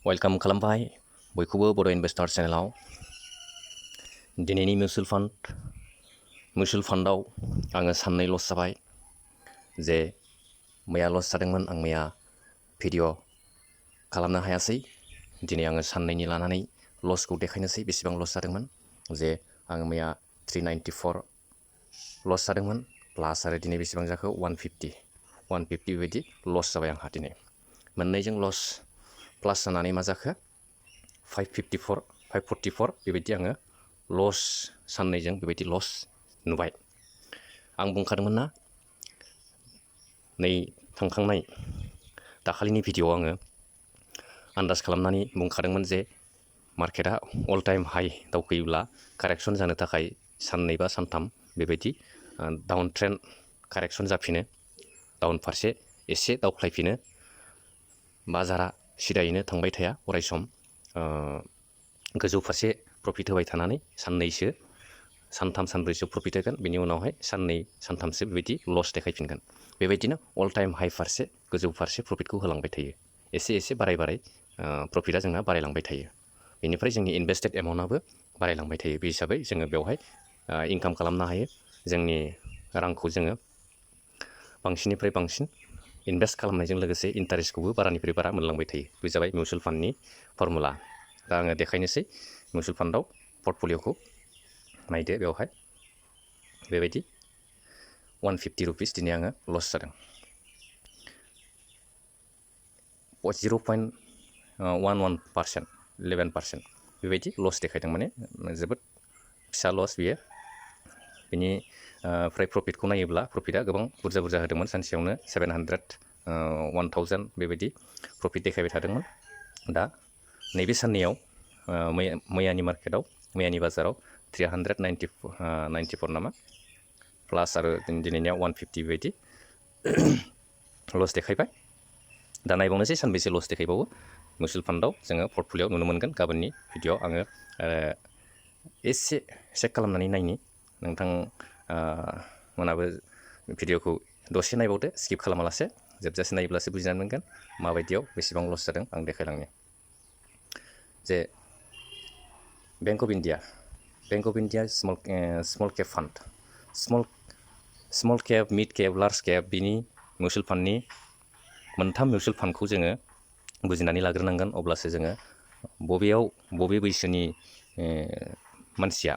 Welcome खालामबाय बयखौबो बड' इनभेस्टर चेनेलाव। दिनैनि मिउचुवेल फान्डआव आङो साननै लस जाबाय। जे मैया लस जादोंमोन, आं मैया भिडिअ खालामनो हायासै। दिनै आङो साननैनि लानानै लसखौ देखायनोसै बेसेबां लस जादोंमोन। जे आङो मैया 394 लस जादोंमोन, प्लास आरो दिनै बेसेबां जाखो 150 बेबायदि लस जाबाय आंहा दिनै। मोननैजों लस प्लास जानानै मा जाखो 544 बेबायदि आङो लस, साननैजों बेबायदि लस नुबाय। आं बुंखादोंमोन ना, नै थांखांनाय दाखालिनि भिडिअ'आव आङो आन्दाज खालामनानै बुंखादोंमोन जे मार्केटआ अल टाइम हाइ दावखोयोब्ला कारेक्सन जानो थाखाय साननै बा सानथाम बेबायदि डाउन ट्रेन्ड कारेक्सन जाफिनो, डाउन फारसे एसे दावख्लायफिनो। बाजारा सिदायैनो थांबाय थाया, अराय सम गोजौ फारसे प्रफिट होबाय थानानै साननैसो सानथाम सानब्रैसो प्रफिट होगोन, बेनि उनावहाय साननै सानथामसो बेबायदि लस देखायफिनगोन। बेबायदिनो अल टाइम हाइ फारसे गोजौ फारसे प्रफिटखौ होलांबाय थायो। एसे एसे बाराय प्रफिटआ जोंना बारायलांबाय थायो। बेनिफ्राय जोंनि इनभेस्टेड एमाउन्टआबो बारायलांबाय थायो। बे हिसाबै जोङो बेवहाय इनकाम खालामनो हायो। जोंनि रांखौ जोङो बांसिननिफ्राय बांसिन इनभेस्ट खालामनायजों लोगोसे इन्टारेस्टखौबो बारानिफ्राय बारा मोनलांबाय थायो। बे जाबाय मिउचुवेल फान्डनि फर्मुला। दा आङो देखायनोसै मिउचुवेल फान्डआव पर्टफलिअ'खौ नायदो। बेवहाय बेबायदि 150 रुपिस दिनै आङो लस जादों। 0.11%, 11% बेबायदि लस देखायदों। माने जोबोद फिसा लस बियो। बेनिफ्राय प्रफिटखौ नायोब्ला प्रफिटआ गोबां बुरजा होदोंमोन। सानसेयावनो 700, 1000 बेबायदि प्रफिट देखायबाय थादोंमोन। दा नैबे साननैयाव मैयानि मार्केटआव, मैयानि बाजाराव 394 नामा, प्लास आरो दिनैनिया 150 बेबायदि लस देखायबाय। दा नायबावनोसै सानबेसे लस देखायबावो। मिउचुवेल फान्डआव जोङो पर्टफलिअ'आव नुनो मोनगोन। गाबोननि भिडिअ'आव आङो एसे चेक खालामनानै नायनि। नोंथां मोनाबो भिडिअ'खौ दसे नायबावदो, स्किप खालामालासे जोबजासे नायोब्लासो बुजिनानै मोनगोन माबायदियाव बेसेबां लस जादों। आं देखायलांनि जे bank of India small cap fund, small cap, mid cap, large cap, बिनि मिउचुवेल फान्डनि मोनथाम मिउचुवेल फान्डखौ जोङो बुजिनानै लाग्रोनांगोन। अब्लासो जोङो बबे बैसोनि मानसिया,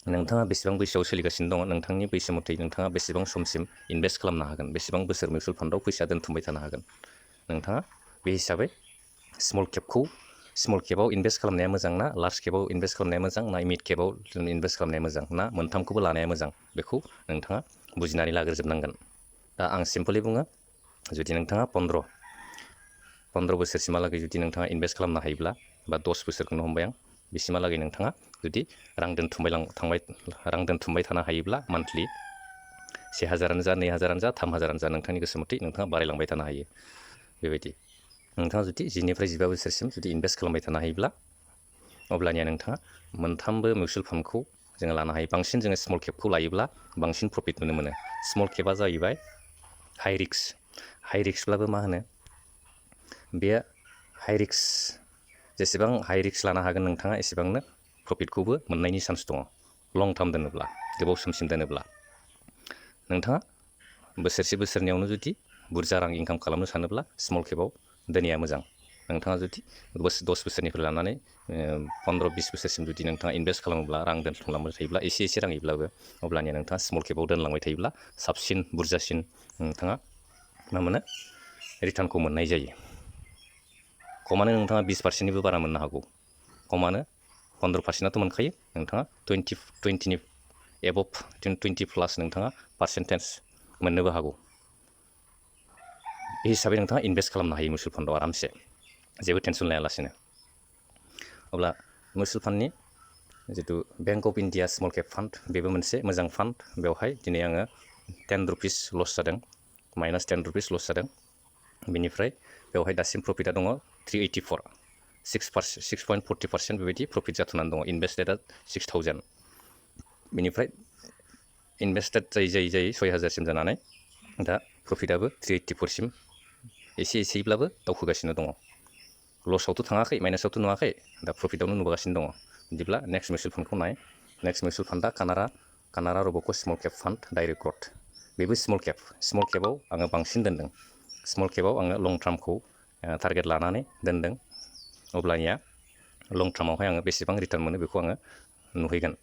नोंथाङा बेसेबां बैसोआव सोलिगासिनो दङ, नोंथांनि बैसो मथै नोंथाङा बेसेबां समसिम इनभेस्ट खालामनो हागोन, बेसेबां बोसोर मिउचुवेल फान्डआव फैसा दोनथुमबाय थानो हागोन नोंथाङा। बे हिसाबै स्मल केपआव इनभेस्ट खालामनाया मोजां ना, लार्ज केपआव इनभेस्ट खालामनाया मोजां ना, मिड केपआव इनभेस्ट खालामनाया मोजां ना, मोनथामखौबो लानाया मोजां, बेखौ नोंथाङा बुजिनानै लाग्रोजोबनांगोन। दा आं सिम्पलि बुङो, जुदि नोंथाङा 15 बोसोरसिमहालागै जुदि नोंथाङा इनभेस्ट खालामनो हायोब्ला, बा 10 बोसोरखौनो हमबाय आं, बिसिमहालागै नोंथाङा जुदि रां दोनथुमबाय थानो हायोब्ला, मान्थलि 1000 जा, 2000 जा, 3000 जा, नोंथांनि गोसो मथै नोंथाङा बारायलांबाय थानो हायो। बेबायदि नोंथाङा जुदि 10 निफ्राय 15 बोसोरसिम जुदि इनभेस्ट खालामबाय थानो हायोब्ला, अब्लानिया नोंथाङा मोनथामबो मिउचुवेल फान्डखौ जोङो लानो हायो। बांसिन जोङो स्मल केपखौ लायोब्ला बांसिन प्रफिट नुनो मोनो। स्मल केपआ जाहैबाय हाइ रिक्सब्लाबो मा होनो, बे हाइ रिक्स, जेसेबां हाइ रिक्स लानो हागोन नोंथाङा, एसेबांनो प्रफिटखौबो मोननायनि चान्स दङ। लं टार्म दोनोब्ला, गोबाव समसिम दोनोब्ला, नोंथाङा बोसोरसेयावनो जुदि बुरजा रां इनकाम खालामनो सानोब्ला स्मल केपआव दोनैया मोजां। नोंथाङा जुदि 10 बोसोरनिफ्राय लानानै 15-20 बोसोरसिम जुदि नोंथाङा इनभेस्ट खालामोब्ला, रां दोनथुमलांबाय थायोब्ला, एसे राङैब्लाबो, अब्लानिया नोंथाङा स्मल केपआव दोनलांबाय थायोब्ला साबसिन, बुरजासिन नोंथाङा मा मोनो, रिटार्नखौ मोननाय जायो। खमानो नोंथाङा 20%निबो बारा मोननो हागौ। खमानो 15%आथ' मोनखायो। नोंथाङा 20नि एबभ, 20 प्लास नोंथाङा पार्सेन्टेज मोननोबो हागौ। बे हिसाबै नोंथाङा इनभेस्ट खालामनो हायो मिउचुवेल फान्डआव आरामसे, जेबो टेनसन लायालासेनो। अब्ला मिउचुवेल फान्डनि जितु bank of India small cap fund, बेबो मोनसे मोजां फान्ड। बेवहाय दिनै आङो 10 रुपिस लस जादों, -10 रुपिस लस जादों। बेनिफ्राय बेवहाय दासिम प्रफिटआ दङ 384, 6.40% बेबायदि प्रफिट जाथ'नानै दङ। इनभेस्टेडआ 6000, बेनिफ्राय इनभेस्टेड जायै 6000सिम जानानै दा प्रफिटआबो 384सिम एसेयैब्लाबो दावखोगासिनो दङ। लसआवथ' थाङाखै, माइनासआवथ' नुवाखै, दा प्रफिटआवनो नुबोगासिनो दङ। बिदिब्ला नेक्स्ट मिउचुवेल फान्डखौ नाय। नेक्स्ट मिउचुवेल फान्डआ Canara Robeco' small cap fund direct growth. बेबो स्मल केपआव आङो बांसिन दोनदों। स्मल केपआव आङो लं टार्मखौ टारगेट लानानै दोनदों। अब्लानिया लं टार्मावहाय आङो बेसेबां रिटार्न मोनो बेखौ आङो नुहैगोन।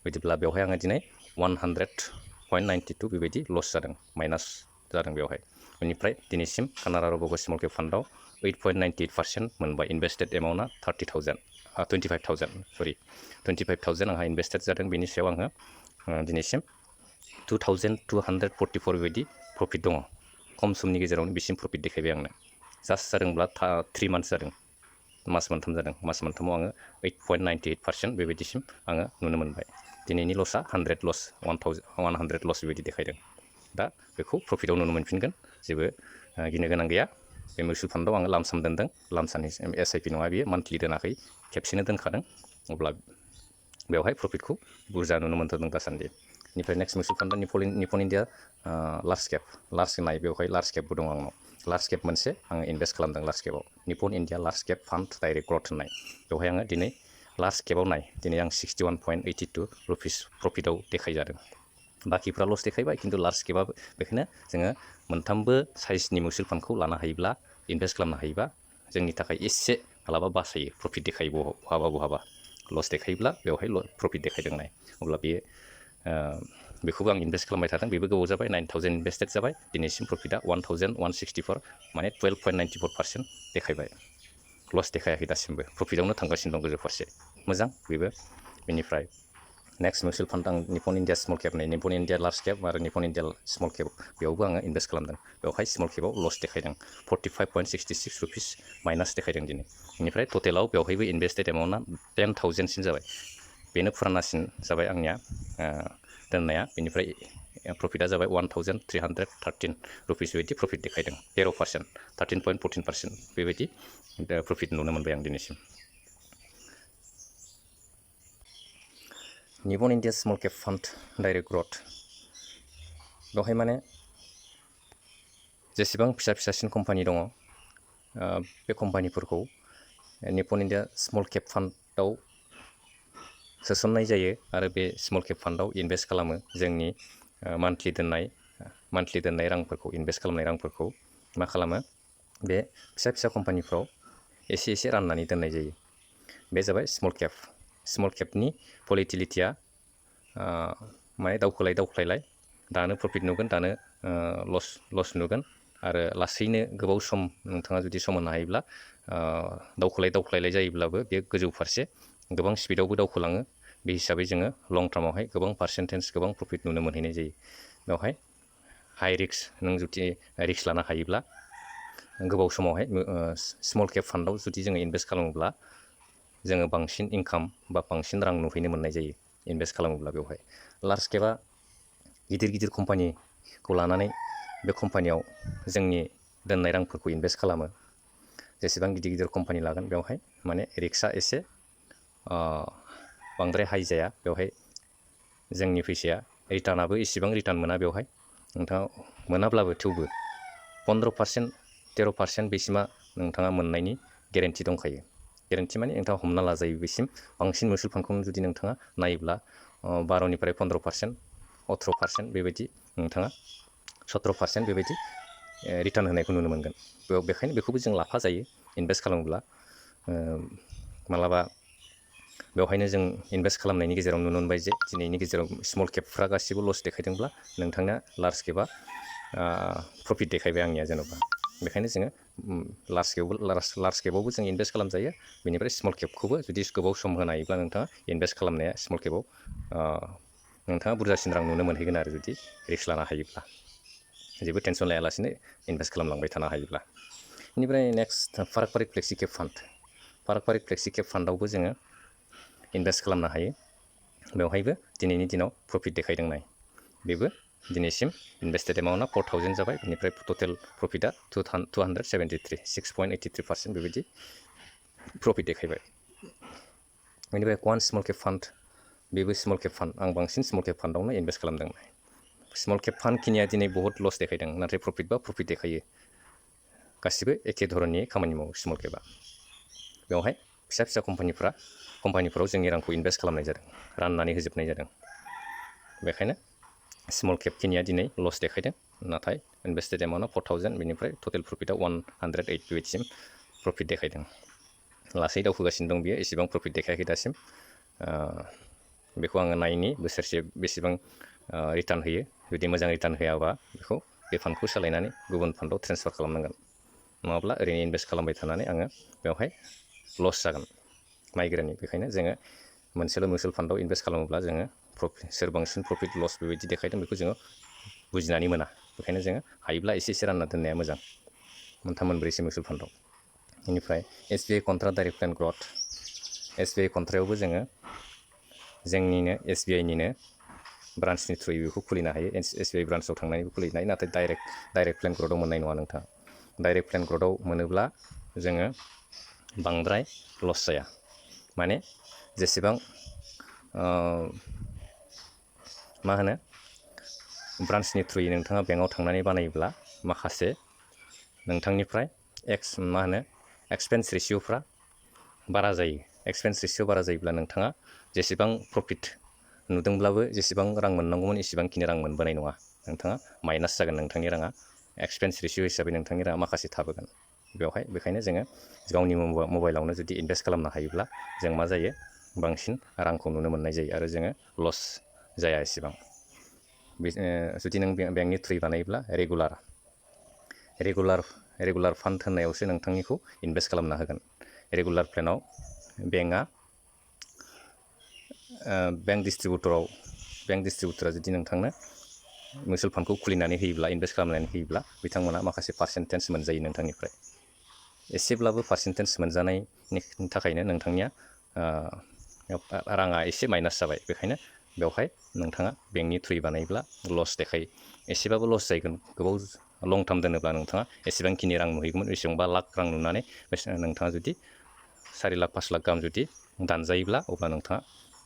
बिदिब्ला बेवहाय आङो दिनै 100.92 बेबायदि लस जादों, माइनास जादों बेवहाय। बेनिफ्राय दिनैसिम कानारा रब'क' स्मल केप फान्डआव 8.98% मोनबाय। इनभेस्टेड एमाउन्टआ 25,000 आंहा इनभेस्टेड जादों। बेनि सायाव आङो दिनैसिम 2,244 बेबायदि प्रफिट दङ। खम समनि गेजेरावनो बिसिम प्रफिट देखायबाय आंनो। जास्ट जादोंब्ला 3 मान्थस जादों, मास मोनथाम जादों। मास मोनथामाव आङो 8.98% बेबायदिसिम आङो नुनो मोनबाय। दिनैनि लसआ 100 लस बेबायदि देखायदों। दा बेखौ प्रफिटआव नुनो मोनफिनगोन, जेबो गिनो गोनां गैया। बे मिउचुवेल फान्डआव आङो लामसाम दोनदों। लामसानि SIP नङा, बियो मान्थलि दोनाखै, खेबसेनो दोनखादों। अब्ला बेवहाय प्रफिटखौ बुरजा नुनो मोनथारदों दासान्दि। बेनिफ्राय नेक्स्ट मिउचुवेल फान्डआ निपन इण्डिया लार्ज केप नाय, बेवहाय लार्ज केपबो दं आंनाव। लार्ज केप मोनसे आङो इनभेस्ट खालामदों। लार्ज केपआव Nippon India large cap fund direct growth होननाय। बेवहाय आङो दिनै लार्ज केपआव नाय, दिनै आं 61.82 रुपिस प्रफिटआव देखायजादों। बाखिफ्रा लस देखायबाय, खिन्थु लार्ज केपआबो बेखायनो जोङो मोनथामबो साइजनि मिउचुवेल फान्डखौ लानो हायोब्ला, इनभेस्ट खालामनो हायोबा जोंनि थाखाय एसे मालाबा बासायो। प्रफिट देखायो बहाबा लस देखायोब्ला बेवहाय प्रफिट देखायदों नाय। अब्ला बेखौबो आं इनभेस्ट खालामबाय थादों। बेबो गोबाव जाबाय, 9,000 इनभेस्टेड जाबाय। दिनैसिम प्रफिटआ 1,164, माने 12.94% देखायबाय। लस देखायाखै दासिमबो, प्रफिटआवनो थांगासिनो दं गोजौ फारसे। मोजां बेबो। बेनिफ्राय नेक्स्ट मिउचुवेल फान्ड आं निपन इण्डिया स्मल केप नाय, निपन इण्डिया लार्ज केप आरो निपन इण्डिया स्मल केप, बेयावबो आङो इनभेस्ट खालामदों। बेवहाय स्मल केपआव लस देखायदों, 45.66 रुपिस माइनास देखायदों दिनै। बेनिफ्राय टटेलाव बेवहायबो इनभेस्टेड एमाउन्टआ 10,000सिम जाबाय। बेनो फुरानासिन जाबाय आंनिया दोननाया। बेनिफ्राय प्रफिटआ जाबाय 1,313 रुपिस बेबायदि प्रफिट देखायदों। 13%, 13.14% बेबायदि प्रफिट नुनो मोनबाय आं दिनैसिम। Nippon India small cap fund direct growth, बेवहाय माने जेसेबां फिसासिन कम्पानि दङ, बे कम्पानिफोरखौ निपन इण्डिया स्मल केप फान्डआव सोसननाय जायो आरो बे स्मल केप फान्डआव इनभेस्ट खालामो। जोंनि मान्थलि दोननाय रांफोरखौ, इनभेस्ट खालामनाय रांफोरखौ मा खालामो, बे फिसा कम्पानिफ्राव एसे राननानै दोननाय जायो। बे जाबाय स्मल केप। स्मल केपनि भलेटिलिटिया माने दावखोलाय, दानो प्रफिट नुगोन, दानो लस नुगोन। आरो लासैनो गोबाव सम नोंथाङा जुदि सम होनो हायोब्ला दावखोलाय जायोब्लाबो बे गोजौ फारसे गोबां स्पिडआवबो दावखोलाङो। बे हिसाबै जोङो लं टार्मावहाय गोबां पार्सेन्टेज, गोबां प्रफिट नुनो मोनहैनाय जायो। बेवहाय हाइ रिस्क, नों जुदि रिस्क लानो हायोब्ला गोबाव समावहाय स्मल केप फान्डआव जुदि जोङो इनभेस्ट खालामोब्ला जोङो बांसिन इनकाम बा बांसिन रां नुहैनो मोननाय जायो इनभेस्ट खालामोब्ला। बेवहाय लार्ज केपआ गिदिर कम्पानिखौ लानानै बे कम्पानियाव जोंनि दोननाय रांफोरखौ इनभेस्ट खालामो। जेसेबां गिदिर कम्पानि लागोन, बेवहाय माने रिस्कआ एसे बांद्राय हाइ जाया। बेवहाय जोंनि फैसाया रिटार्नाबो इसेबां रिटार्न मोना। बेवहाय नोंथाङा मोनाब्लाबो थेवबो 15%, 13% बेसिमा नोंथाङा मोननायनि गेरेन्टि दंखायो। गेरेन्टि माने नोंथाङा हमना लाजायो। बेसिम बांसिन मिउचुवेल फान्डखौनो जुदि नोंथाङा नायोब्ला 12निफ्राय 15%, 18% बेबायदि, नोंथाङा 17% बेबायदि रिटार्न होनायखौ नुनो मोनगोन। बेखायनो बेखौबो जों लाफा जायो इनभेस्ट खालामोब्ला। मालाबा बेवहायनो जों इनभेस्ट खालामनायनि गेजेराव नुनो मोनबाय जे दिनैनि गेजेराव स्मल केपफ्रा गासिबो लस देखायदोंब्ला नोंथांना लार्ज केपआ प्रफिट देखायबाय आंनिया जेन'बा। बेखायनो जोङो लार्ज केपआवबो जों इनभेस्ट खालामजायो। बेनिफ्राय स्मल केपखौबो जुदि गोबाव सम होनो हायोब्ला नोंथाङा इनभेस्ट खालामनाया स्मल केपआव नोंथाङा बुरजासिन रां नुनो मोनहैगोन आरो जुदि रिस्क लानो हायोब्ला, जेबो टेनसन लायालासिनो इनभेस्ट खालामलांबाय थानो हायोब्ला। बेनिफ्राय नेक्स्ट फारागपारि फ्लेक्सि केप फान्ड। फारागपारि फ्लेक्सि केप फान्डआवबो जोङो इनभेस्ट खालामनो हायो। बेवहायबो दिनैनि दिनाव प्रफिट देखायदों नाय। बेबो दिनैसिम इनभेस्टेड एमाउन्टआ 4,000 जाबाय। बेनिफ्राय टटेल प्रफिटआ 273, 6.83% बेबायदि प्रफिट देखायबाय। बेनिफ्राय कवान स्मल केप फान्ड, बेबो स्मल केप फान्ड। आं बांसिन स्मल केप फान्डआवनो इनभेस्ट खालामदों। स्मल केप फान्डखिनिया दिनै बहुत लस देखायदों, नाथाय प्रफिट देखायो। गासिबो एखे धरननि खामानि मावो स्मल केपआ। बेवहाय फिसा फिसा कम्पानिफोराव जोंनि रांखौ इनभेस्ट खालामनाय जादों, राननानै होजोबनाय जादों। बेखायनो स्मल केप खिनिया दिनै लस देखायदों, नाथाय इनभेस्टेड एमाउन्टआ 4000, बेनिफ्राय टटेल प्रफिटआ 108 बेबायदिसिम प्रफिट देखायदों। लासै दावखोगासिनो दं बियो, एसेबां प्रफिट देखायाखै दासिम। बेखौ आङो नायनि बोसोरसे बेसेबां रिटार्न होयो। जुदि मोजां रिटार्न होयाबा बेखौ बे फान्डखौ सोलायनानै गुबुन फान्डआव ट्रेन्सफार खालामनांगोन, नङाब्ला ओरैनो इनभेस्ट खालामबाय थानानै आङो बेवहाय लस जागोन नायग्रोनि। बेखायनो जोङो मोनसेल' मिउचुवेल फान्डआव इनभेस्ट खालामोब्ला जोङो सोर बांसिन प्रफिट लस बेबायदि देखायदों बेखौ जोङो बुजिनानै मोना। बेखायनो जोङो हायोब्ला एसे एसे रानना दोननाया मोजां मोनथाम मोनब्रैसो मिउचुवेल फान्डआव। बेनिफ्राय SBI contra direct plan growth. SBI कन्ट्रायावबो जोङो जोंनिनो SBIनिनो ब्रान्सनि थ्रुयै बेखौ खुलिनो हायो। SBI ब्रान्सआव थांनानैबो खुलिनो हायो, नाथाय डाइरेक्ट प्लेन ग्रथआव मोननाय नङा नोंथाङा। डाइरेक्ट प्लेन ग्रथआव मोनोब्ला जोङो बांद्राय लस जाया। माने जेसेबां मा होनो ब्रान्सनि थ्रुयै नोंथाङा बेंकआव थांनानै बानायोब्ला माखासे नोंथांनिफ्राय एक्सपेन्स रेशिय'फ्रा बारा जायो। एक्सपेन्स रेशिय' बारा जायोब्ला नोंथाङा जेसेबां प्रफिट नुदोंब्लाबो जेसेबां रां मोननांगौमोन एसेबांखिनि रां मोनबोनाय नङा। नोंथाङा माइनास जागोन, नोंथांनि राङा एक्सपेन्स रेशिय' हिसाबै नोंथांनि राङा माखासे थाबोगोन बेवहाय। बेखायनो जोङो गावनि मबाइलावनो जुदि इनभेस्ट खालामनो हायोब्ला जों मा जायो, बांसिन रांखौ नुनो मोननाय जायो आरो जोङो लस जाया एसेबां। जुदि नों बेंकनि थ्रुयै बानायोब्ला रेगुलार फान्ड होननायावसो नोंथांनिखौ इनभेस्ट खालामना होगोन। रेगुलार प्लेनाव बेंक डिस्ट्रिबिउटरा जुदि नोंथांनो मिउचुवेल फान्डखौ खुलिनानै होयोब्ला, इनभेस्ट खालामनानै होयोब्ला बिथांमोना माखासे पार्सेन्टेज मोनजायो नोंथांनिफ्राय। एसेब्लाबो पार्सेन्टेज मोनजानायनि थाखायनो नोंथांनिया राङा एसे माइनास जाबाय। बेखायनो बेवहाय नोंथाङा बेंकनि थ्रुयै बानायोब्ला लस देखायो। एसेबाबो लस जागोन। गोबाव लं टार्म दोनोब्ला नोंथाङा एसेबांखिनि रां नुहैगौमोन, बेसेबांबा लाख रां नुनानै नोंथाङा जुदि 4 लाख 5 लाख गाहाम जुदि दानजायोब्ला, अब्ला नोंथाङा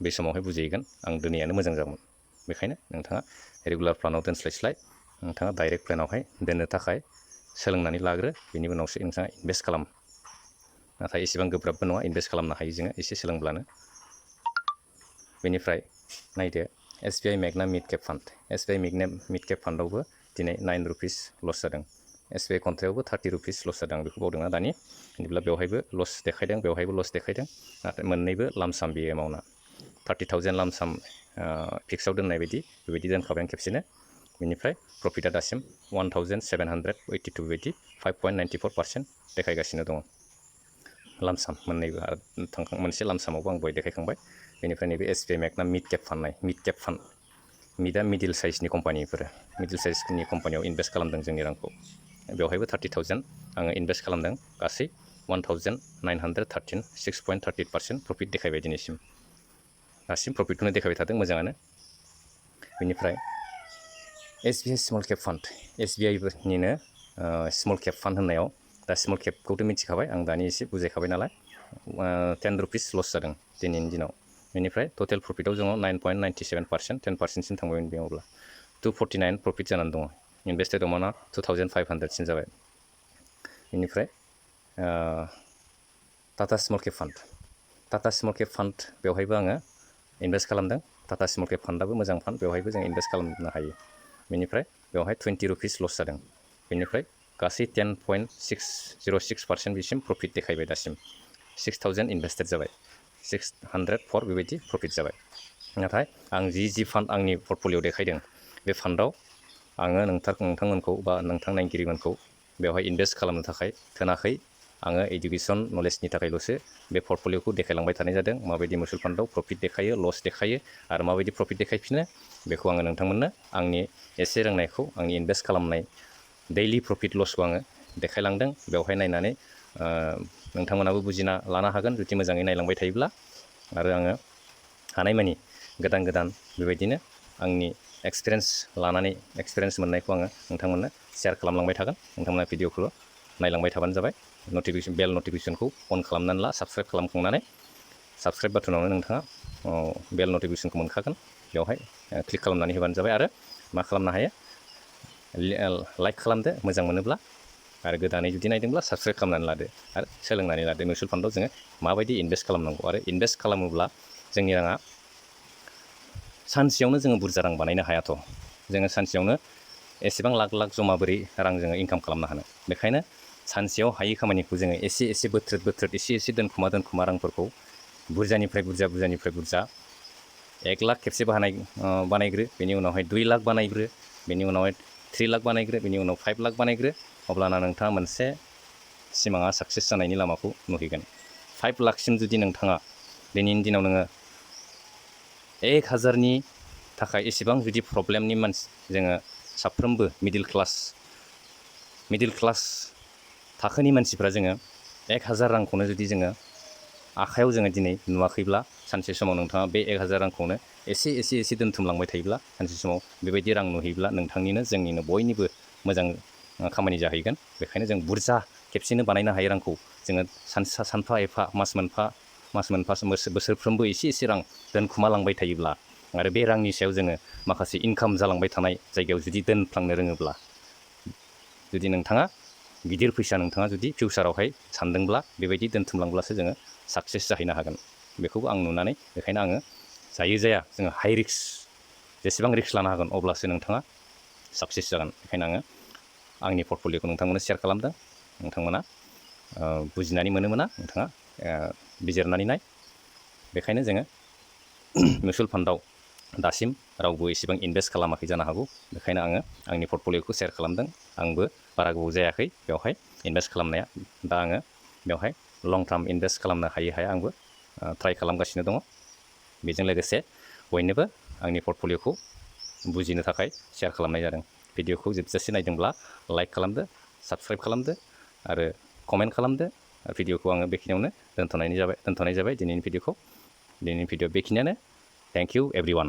बे समावहाय बुजिहैगोन आं दोनैयानो मोजां जागौमोन। बेखायनो नोंथाङा रेगुलार प्लानाव दोनस्लायस्लाय नोंथाङा डाइरेक्ट प्लेनावहाय दोननो थाखाय सोलोंनानै लाग्रो, बेनि उनावसो नोंथाङा इनभेस्ट खालाम। नाथाय एसेबां गोब्राबबो नङा, इनभेस्ट खालामनो हायो जोङो एसे सोलोंब्लानो। बेनिफ्राय नायदो SBI मेगना मिड केप फान्ड। SBI मेगना मिड केप फान्डआवबो दिनै 9 रुपिस लस जादों। SBI कन्ट्रायावबो 30 रुपिस लस जादों। आं बेखौ बावदोंना दानि। बिदिब्ला बेवहायबो लस देखायदों, बेवहायबो लस देखायदों। नाथाय मोननैबो लामसाम बे एमाउन्टआ 30,000 लामसाम फिक्सआव दोननाय बेबायदि दोनखाबाय आं खेबसेनो। बेनिफ्राय प्रफिटआ दासिम 1782 बेबायदि 5.94% देखायगासिनो दङ लामसाम मोननैबो। आरो मोनसे लामसामावबो आं दहाय देखायखांबाय। बेनिफ्राय नैबे SBI मेगना मिड केप फान्ड, मिडआ मिडिल साइजनि कम्पानिफोर, मिडिल साइजनि कम्पानियाव इनभेस्ट खालामदों जोंनि रांखौ। बेवहायबो 30,000 आङो इनभेस्ट खालामदों। गासै 1913, 6.38% प्रफिट देखायबाय दिनैसिम। दासिम प्रफिटखौनो देखायबाय थादों, मोजाङानो। बेनिफ्राय SBI स्मल केप फान्ड, SBIनिनो स्मल केप फान्ड होननायाव, दा स्मल केपखौथ' मिथिखाबाय आं दानि एसे बुजायखाबाय नालाय। 10 रुपिस लस जादों दिनैनि दिनाव। बेनिफ्राय टटेल प्रफिटआव जोङो 9.97%, 10%सिम थांबायमोन बेयाव। अब्ला 249 प्रफिट जानानै दङ। इनभेस्टेड एमाउन्टआ 2500सिम जाबाय। बेनिफ्राय टाटा स्मल केप फान्ड, बेवहायबो आङो इनभेस्ट खालामदों। टाटा स्मल केप फान्डआबो मोजां फान्ड, बेवहायबो जों इनभेस्ट खालामनो हायो। बेनिफ्राय बेवहाय 20 रुपिस लस जादों। बेनिफ्राय गासै 10.606% बिसिम प्रफिट देखायबाय दासिम। 6000 इनभेस्टेड जाबाय, 604 बेबायदि प्रफिट जाबाय। नाथाय आं जि फान्ड आंनि पर्टफलिय'आव देखायदों, बे फान्डआव आङो नोंथांमोनखौ बा नोंथां नायगिरिमोनखौ बेवहाय इनभेस्ट खालामनो थाखाय थोनाखै। आङो इडुकेसन नलेजनि थाखायल'सो बे पर्टफलिय'खौ देखायलांबाय थानाय जादों। माबायदि मिउचुवेल फान्डआव प्रफिट देखायो, लस देखायो, आरो माबायदि प्रफिट देखायफिनो, बेखौ आङो नोंथांमोननो आंनि एसे रोंनायखौ, आंनि इनभेस्ट खालामनाय दैलि प्रफिट लसखौ आङो देखायलांदों। बेवहाय नायनानै नोंथांमोनाबो बुजिना लानो हागोन जुदि मोजाङै नायलांबाय थायोब्ला। आरो आङो हानायमानि गोदान बेबायदिनो आंनि एक्सपिरियेन्स मोननायखौ आङो नोंथांमोननो शेयार खालामलांबाय थागोन। नोंथांमोना भिडिअखौ नायलांबाय थाबानो जाबाय। बेल नटिफिकेसनखौ अन खालामनानै ला। साबस्क्राइब खालामखांनानै साबस्क्राइब बाटनावनो नोंथाङा बेल नटिफिकेसनखौ मोनखागोन। बेवहाय क्लिक खालामनानै होबानो जाबाय। आरो मा खालामनो हायो, लाइक खालामदो मोजां मोनोब्ला। आरो गोदानै जुदि नायदोंब्ला साबस्क्राइब खालामनानै लादो आरो सोलोंनानै लादो मिउचुवेल फान्डआव जोङो माबायदि इनभेस्ट खालामनांगौ आरो इनभेस्ट खालामोब्ला जोंनि राङा सानसेयावनो जोङो बुरजा रां बानायनो हायाथ' जोङो सानसेयावनो एसेबां लाख लाख जमा बोरै रां जोङो इनकाम खालामनो हानो बेखायनो सानसेयाव हायै खामानिखौ जोङो एसे एसे बोथ्रोद एसे दोनखुमा रांफोरखौ बुरजानिफ्राय बुरजा 1 लाख खेबसे बानायग्रो बेनि उनावहाय 2 लाख बानायग्रो बेनि उनावहाय 3 लाख बानायग्रो बेनि उनाव 5 लाख बानायग्रो अब्लाना नोंथाङा मोनसे सिमाङा साक्सेस जानायनि लामाखौ नुहैगोन 5 लाखसिम जुदि नोंथाङा दिनैनि दिनाव नोङो 1000नि थाखाय एसेबां जुदि प्रब्लेमनि मानसि जोङो साफ्रोमबो मिडिल क्लास थाखोनि मानसिफ्रा जोङो 1000 रांखौनो जुदि जोङो आखायाव जोङो दिनै नुवाखैब्ला सानसे समाव नोंथाङा बे 1000 रांखौनो एसे दोनथुमलांबाय थायोब्ला सानसे समाव बेबायदि रां नुहैब्ला नोंथांनिनो जोंनिनो बयनिबो मोजां खामानि जाहैगोन बेखायनो जों बुरजा खेबसेनो बानायनो हायै रांखौ जोङो सानफा एफा मास मोनफा बोसोरफ्रोमबो एसे रां दोनखुमालांबाय थायोब्ला आरो बे रांनि सायाव जोङो माखासे इनकाम जालांबाय थानाय जायगायाव जुदि दोनफ्लांनो रोङोब्ला जुदि नोंथाङा गिदिर फैसा नोंथाङा जुदि फिउचारावहाय सानदोंब्ला बेबायदि दोनथुमलांब्लासो जोङो साक्सेस जाहैनो हागोन बेखौबो आं नुनानै बेखायनो आङो जाया जोङो हाइ रिस्क जेसेबां रिस्क लानो हागोन अब्लासो नोंथाङा साक्सेस जागोन बेखायनो आङो आंनि पर्टफलिय'खौ नोंथांमोननो शेयार खालामदों नोंथांमोना बुजिनानै मोना नोंथाङा बिजिरनानै नाय बेखायनो जोङो मिउचुवेल फान्डआव दासिम रावबो एसेबां इनभेस्ट खालामाखै जानो हागौ बेखायनो आङो आंनि पर्टफलिय'खौ शेयार खालामदों आंबो बारा गोबाव जायाखै बेवहाय इनभेस्ट खालामनाया दा आङो बेवहाय लं टार्म इनभेस्ट खालामनो हाया आंबो ट्राइ खालामगासिनो दङ बेजों लोगोसे बयनोबो आंनि पर्टफलिय'खौ बुजिनो थाखाय शेयार खालामनाय जादों भिडिअखौ जोबजासे नायदोंब्ला लाइक खालामदो साबस्क्राइब खालामदो आरो कमेन्ट खालामदो भिडिअखौ आङो बेखिनियावनो दोनथ'नाय जाबाय दिनैनि भिडिअ बेखिनियानो थेंक इउ एभरिवान